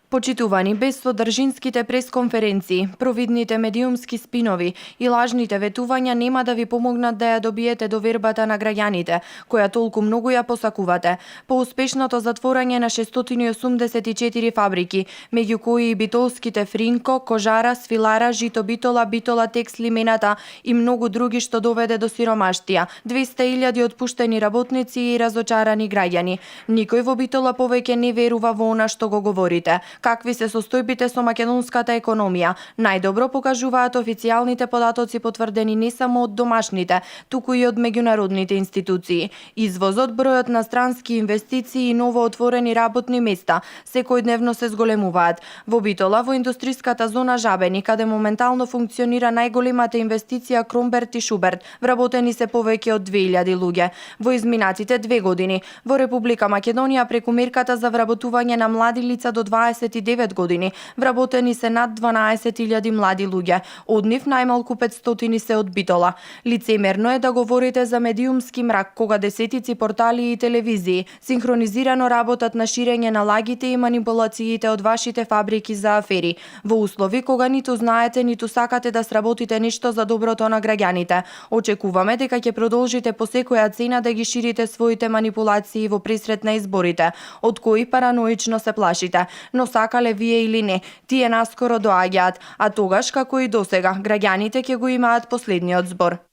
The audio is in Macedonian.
Почитувани, без содржинските пресконференции, провидните медиумски спинови и лажните ветувања нема да ви помогнат да ја добиете довербата на граѓаните, која толку многу ја посакувате. По успешното затворање на 684 фабрики, меѓу кои и битолските Фринко, Кожара, Свилара, Жито Битола, Битола Текс Лимената и многу други што доведе до сиромаштија, 200.000 отпуштени работници и разочарани граѓани. Никој во Битола повеќе не верува во она што го говорите. Какви се состојбите со македонската економија? Најдобро покажуваат официјалните податоци потврдени не само од домашните, туку и од меѓународните институции. Извозот, бројот на странски инвестиции и новоотворени работни места секојдневно се зголемуваат. Во Битола, во индустриската зона Жабени, каде моментално функционира најголемата инвестиција Кромберт и Шуберт, вработени се повеќе од 2000 луѓе. Во изминатите 2 години, во Република Македонија преку мерката за вработување на млади лица до 29 години, вработени се над 12.000 млади луѓе, од нив најмалку 500 се од Битола. Лицемерно е да говорите за медиумски мрак кога десетици портали и телевизии синхронизирано работат на ширење на лагите и манипулациите од вашите фабрики за афери, во услови кога ниту знаете ниту сакате да сработите нешто за доброто на граѓаните. Очекуваме дека ќе продолжите по секоја цена да ги ширите своите манипулации во пресрет на изборите, од кои параноично се плашите. Но сакале вие или не, тие наскоро доаѓаат, а тогаш, како и досега, граѓаните ќе го имаат последниот збор.